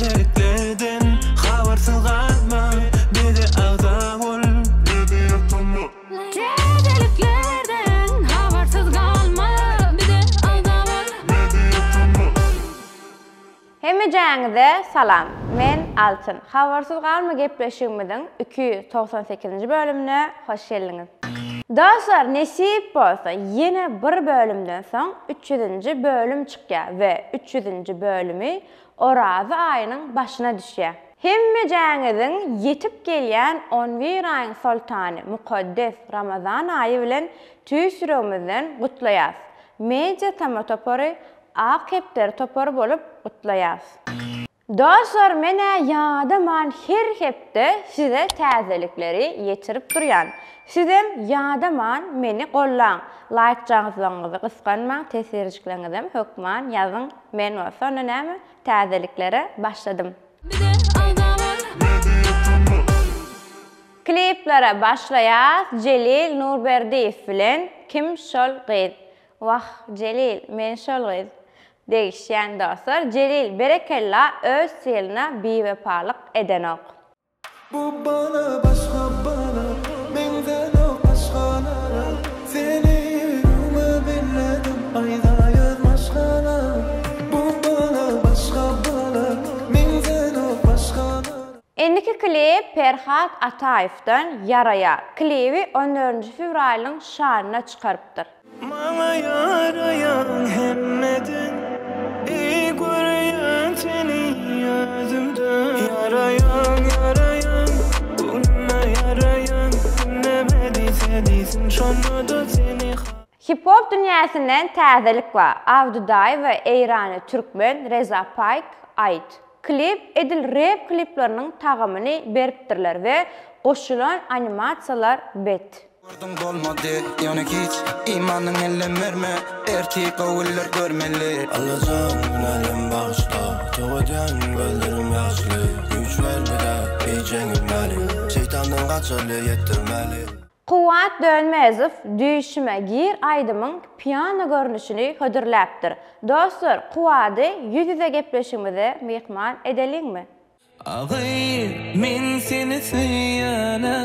Täzeliklerden habarsyz galma bize agza bol. Täzeliklerden habarsyz galma bize agza bol. Hemmejäňize salam. Men Altyn. Habarsyz galma gepleşigimiziň 298-nji bölümine hoş geldiňiz. Dostlar nesip bolsa ýene bir bölümden soň üç ýüzünji bölüm çykýar we üç ýüzünji bölümi Oraza aýynyň başyna düşýär. Hemmejäňiziň ýetip gelýän on bir aýyň soltany mukaddes Ramazan aýy bilen tüýs ýüregimizden gutlaýas. Media Tama topary Ak kepderi topary bolup gutlaýas. Dostlar menä ýadaman her hepde size täzelikleri ýetirip durýan. Sizem ýadaman meni gollaň. Laýkjaňyzlaryňyzy gysganmaň teswirjikleriňizem hökman ýazyň men bolsa onda näme täzeliklere başladym. Bize agza bol. Kliplere başlaýas Jelil Nurberdiýew bilen Kim şol gyz. Wah Jelil men şol gyz. Degişýän dostlar Jelil berekella öz stiline biwepalyk edenok. Bu bala başga bala meňzänok başgalara Seni ýüregime belledim aýdaýyn maşgala Bu bala başga bala meňzänok başgalara. Indiki klip Perhat Ataýewden Ýaraýa klibi on dördünji fewralyň şanyna çykarypdyr. Maňa ýaraýaň hemmeden Eý görýän seni özümde Ýaraýaň ýaraýaň Göwnüme ýaraýaň Kim näme diýse diýsin Şonda-da seni Hip-hop dünýäsinden täzelik bar, Abdudaý we eýranly türkmen Reza Paýk Aýt. Klip edil rep klipleriniň tagamyny beripdirler we goşulan animasiýalar bet. Gördüň bolmady ýöne hiç Imanyň elden berme Ertir gowy günler görmeli. Allajan günälerimi bagyşla Toba edýän gözlerim ýaşly Güýç ber bize hiç ýeňilmäli Şeýtandan gaçaly ýetdirmäli. Kuwwat Dönmezow Düýşüme gir aýdymyň piano görnüşini hödürläpdir. Dostlar, Kuwwady ýüz-ýüze gepleşigimize myhman edeliňmi? A gyz, men seni söýýän-ä,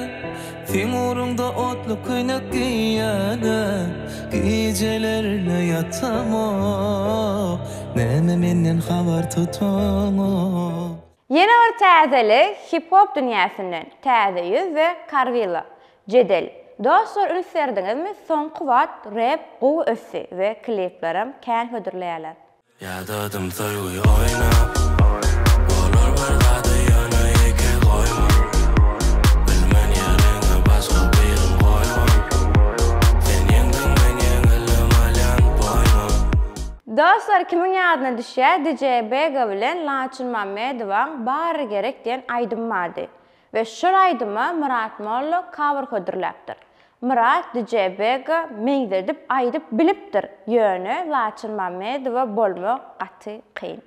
Seň ugruňda otly köýnek geýýän-ä, Gijelerine ýatamok, Näme menden habar tutaňok. Ýene bir täzelik hip-hop dünýäsinden, Täze ýüz we Karwilla. Jedel. Dostlar üns berdiňizmi soňky wagt rep gowy ösdi we kliplerem kän hödürleýärler. Ýadadym söýgi oýnap Bolar bir zady ýöne ýeke goýma Bilmen ýeriňe başga birin goýma Sen ýeňdiň men ýeňildim alýan boýna. Dostlar kimiň ýadyna düşýär DJ Bega bilen Laçyn Mammedowaň Bary gerek diýen aýdymy bardy. We şol aýdyma Myrat Molla cover hödürläpdir. Myrat DJ Bega meňzedip aýdyp bilipdir, ýöne Laçyn Mammedowa bolmak gaty kyn.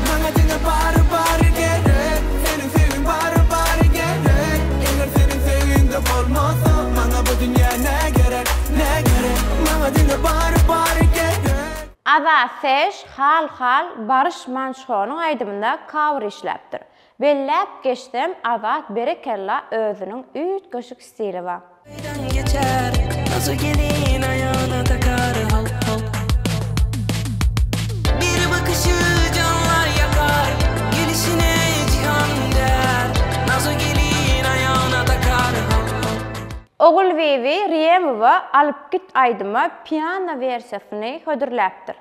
Maňa diňe bary bary gerek Seniň söýgiň bary bary gerek Eger seniň söýgiňde bolmasa Maňa bu dünýä nä gerek nä gerek Maňa diňe bary bary gerek. Azat Seş Hal Hal Baryş Mançhonyň aýdymynda cover işläpdir. Belläp geçsem Azat berekella özüniň üýtgeşik stili bar. Boýdan geçer Nazy gelin aýagyna takar hal hal Bir bakyşy janlar ýakar Gelişine jihan där Nazy gelin aýagyna takar hal hal. Ogulbibi Riemowa Alyp git aýdyma piano wersiýasyny hödürläpdir.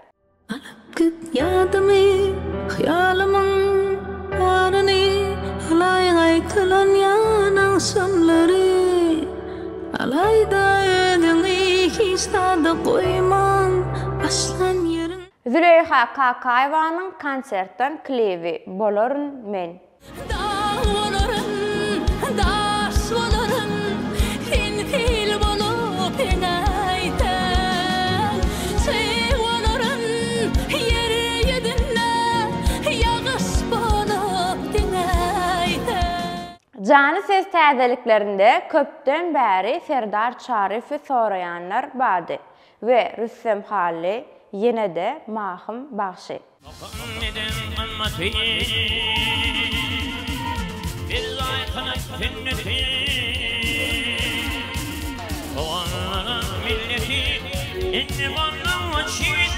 Alyp git ýadymy, hyýalymyň baryny, Alaý gaýtalanýan agşamlary. Alaý-da özüňi hiç zada goýman, başlan ýeriň. Züleýha Kakaýewanyň konsertden klibi Bolaryn men. Dag bolaryn, daş bolaryn, Sen sil bolup eňäýseň. Çyg bolaryn ýer ýüzünde, Ýagyş bolup diňäýseň. Jany ses täzeliklerinde köpden bäri Serdar Çaryýewi soraýanlar bardy we Rüstem Hally, ýene-de Mahym bagşy. Kyrmaty Berjaý kylyp sünneti Doganlaryň milleti Indi bolduň goç ýigit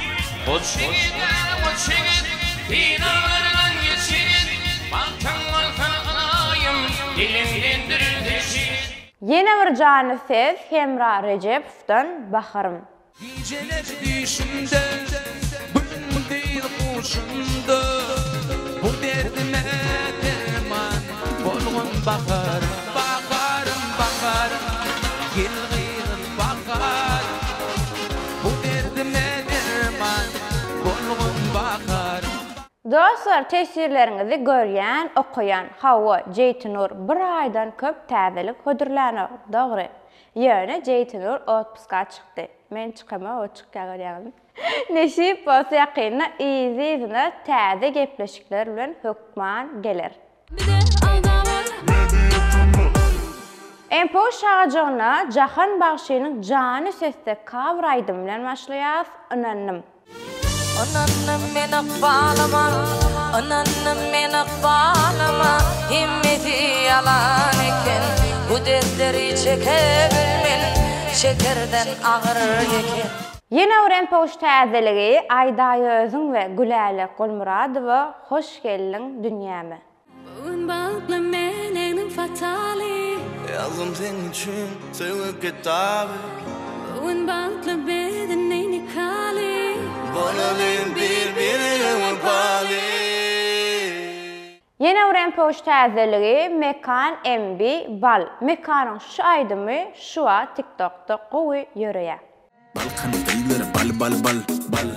Goç ýigit-ä goç ýigit Synaglardan geçigit Bagtyň bolsun ylaýym Diliňden dürülse çigit. Ýene bir janly ses Hemra Rejepowdan Baharym. Gijeler düýşümde, gündiz huşumda, Bu derdime derman bolgun baharym. Baharym, baharym, gel gyzyl baharym, Bu derdime derman bolgun baharym. Dostlar teswirleriňizi görýän okaýan hawa Jeýtinur bir aýdan köp täzelik hödürlänok dogry Ýöne Jeýtinur otpuska çykdy. Men çykama o çykýa görýäňizmi. Nesip bolsa ýakynda yzly-yzyna täze gepleşikler bilen hökman geler. MPU şagajygyna Jahan bagşynyň Jany sesde cover aýdymy bilen başlaýas Ynandym. Ynandym men ykbalyma, Ynandym men ykbalyma, Hemmesi ýalan eken, Bu dertleri çekebilmen, Şekerden agyr eken. Ýene bir MPUş täzeligi Aýdaýözüň we Gülälek Gulmyradowa hoş geldiň dünýäme. Bu gün bagtly men egnim fataly. Ýazdym seň üçin söýgi kitaby. Bu gün bagtly biz indi nikaly. Bolalyň bir birege wepaly. Ýene bir MPUş täzeligi Mekan MB Bal Mekanyň şu aýdymy şu wagt tiktokda gowy ýöreýär. Balkan gyzlary bal bal bal bal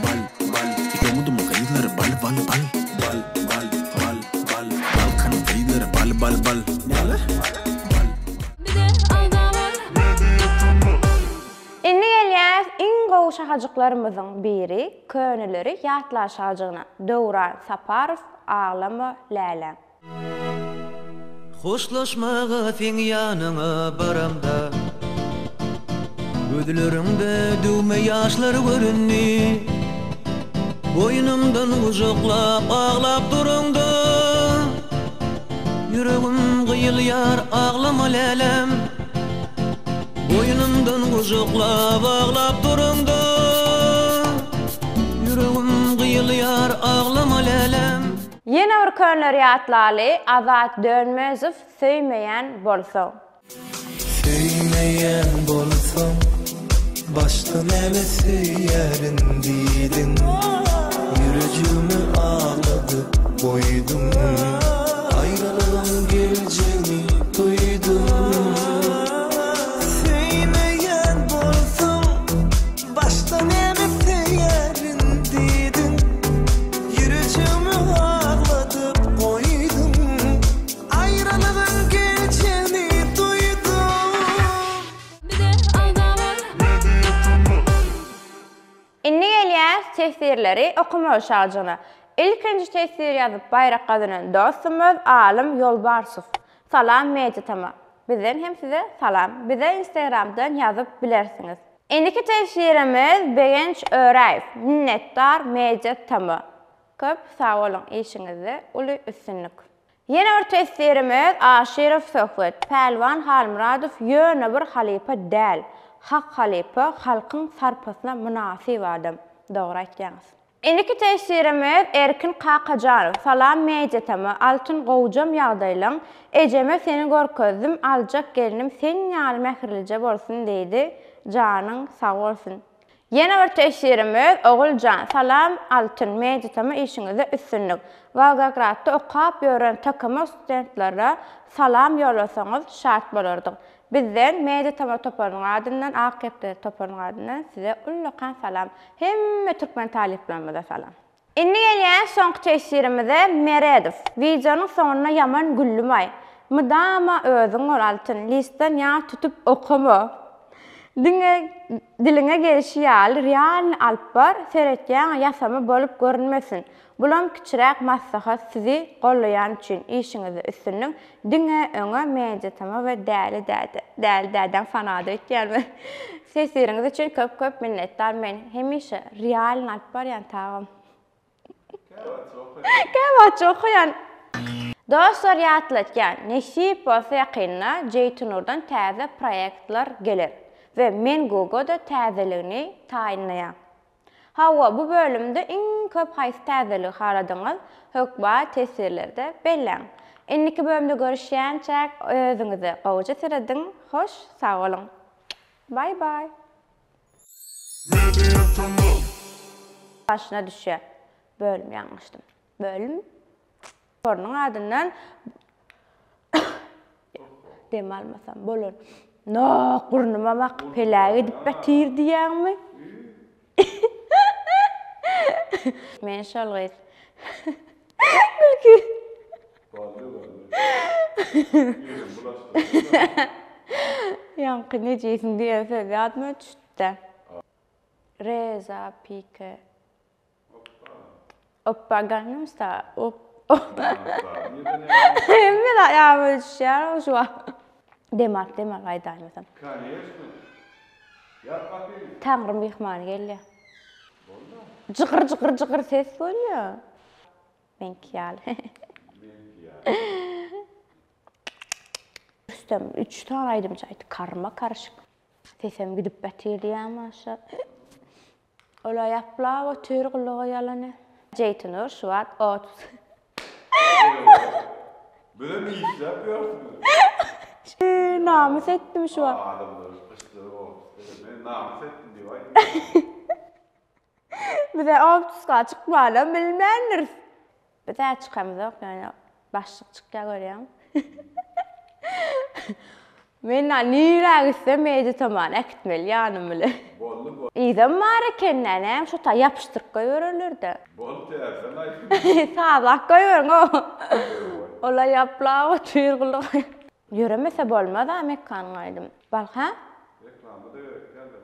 bal bal Ýomudymy gyzlary bal bal bal bal bal bal bal Balkan gyzlary bal bal bal bal bal. Indi gelýäs iň gowy şahajyklarymyzyň biri köneleri ýatla şajygyna Döwran Saparow aglama läläm. Hoşlaşmaga seň ýanyňa baramda. Gözleriňde düwme ýaşlar göründi. Boýnumdan gujaklap aglap duraňda. Ýüregim gyýylýar aglama läläm. Boýnumdan gujaklap aglap duraňda. Ýüregim gyýylýar aglama läläm. Ýene bir könleri ýatlaly Azat Dönmezow söýmeýän bolsaň. Söýmeýän bolsaň başda näme söýýärin diýdiň Ýürejigimi agladyp goýduň Aýralygyň geljegini duýdum Söýmeýän bolsaň Başda näme söýerin diýdiň, Ýürejigimi agladyp goýduň, Aýralygyň geljegini duýdum. Indi gelýäs teswirleri okamaly şajygyna. Ilkinji teswir ýazyp baýrak gazanan dostumyz Alym Ýolbarsow. Salam Media Tama. Bizden hem size salam. Bize instagramdan ýazyp bilersiňiz. Indiki teswirimiz Begenç Öräýew. Minnetdar Media Tama. Köp sag boluň işiňizde uly üstünlik. Ýene bir teswirimiz Aşyrow Söhbet. Pälwan Halmyradow ýöne bir halypa däl. Hak halypa, halkyň sarpasyna mynasyp adam. Dogry aýtýaňyz. Indiki teswirimiz Erkin Kakajanow Salam Media Tama Altyn gowjam ýagdaýlaň Ejeme seni görkezdim aljak gelnim sen ýaly mähirlije bolsun diýdi janyň sag bolsun Ýene bir teswirimiz Oguljan Salam Altyn Media Tama işiňizde üstünlik Wolgogradda okap ýören TKM studentlere salam ýollasaňyz şat bolardyk Bizden Media Tama toparynyň adyndan Ak kepderi toparynyň adyndan size ullakan salam Hemme türkmen talyplarymyza salam. Indi gelýäs soňky teswirimize Meredow. Wideonyň soňunda ýaman güldümaý. Mydama özüň bol Altyn, listden ýat tutup okama. Diňe diliňe gelşi ýaly realny alyp bar, seretýäňä ýasama bolup görünmesin. Bulam kiçiräk maslahat sizi gollaýan üçin işiňizde üstünlik diňe öňe Media Tama we Däli däde Däli dädäň fanady öýtýän men teswiriňiz üçin köp köp minnetdar men hemişe realny alyp barýan tagam. Käwagtça okaýan. Dostlar ýatlatýan, nesip bolsa ýakynda Jeýtunurdan täze proýektler geler we men Google-da täzeligini taýynlaýan. Hawa, bu bölümde iň köp haýsy täzeligi haladyňyz, hökman teswirlerde belläň. Indiki bölümde görüşýänçäk özüňize gowuja serediň, hoş sag boluň. Baý baý. Başyna düşýär. Bölüm ýalňyşdym. Bölüm toparynyň adyndan dem almasam bolar. Nok burnuma bak, peläk edip ýatyr diýýäňmi? Men şol gyz. Gülki. Ýaňky nejisiň diýen söz ýadyma düşdi-de. Reza pike. Oppa Gangnam Style. Op. Hemme zat ýadyma düşýär şu wagt. Dem alyp dem alyp aýdaýmasam. Koneçno. Ýap gapyny. Taňry myhmany gelýär. Jygyr jygyr jygyr ses bolýar. Meňki ýaly. Meňki ýaly. Rüstem üç sany aýdymçy aýtdy. Karma karyşyk. Sesem gidip ýatyr diýýän maşa. Ola ýaplap otyr gulaga ýalany. Jeýtunur şu wagt ot. Bizem işläp ýörsüňiz. Namys etdim şu wagt. Adamlar gyşlary otuz. Men namys etdim diýip aýtmaýyn. Bize otpuska çykmanam bilmändiris. Biz-ä çykamyzok ýöne başlyk çykýar görýäňmi? Men-ä nirä gitsem Media Tomany äkitmeli ýanym bile. Boldy boldy. Yzam bar eken-dä, näme şo taý ýapyşdyryp goýbererler-dä. Boldy täzeden aýtdym. Sazlap goýberiň-ow. Ol-a ýaplap otyr gulagy. Ýöremese bolmaz-a Mekanyň aýdym. Balkan? Reklama-da gerek däldir.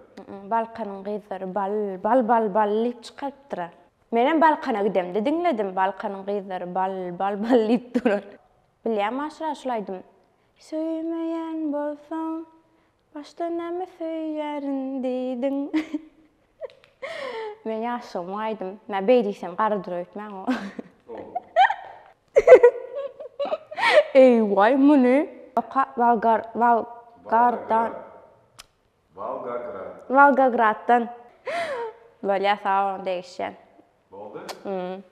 Balkanyň gyzlary bal, bal bal bal diýip çykarypdyr-a. Menem Balkana gidemde diňledim Balkanyň gyzlary bal bal bal diýip duran. Bilýäňmi Aşyr şul aýdym. Söýmeýän bolsaň başda näme söýýärin diýdiň. Men ýaşlygymyň aýdym. Mä beý diýsem garadyr öýtmäň o. Eýwaý muny oka Walgar Walgardan Wolgograd. Wolgograddan. Bolýa sag boluň degişýän. Boldy? Hmm.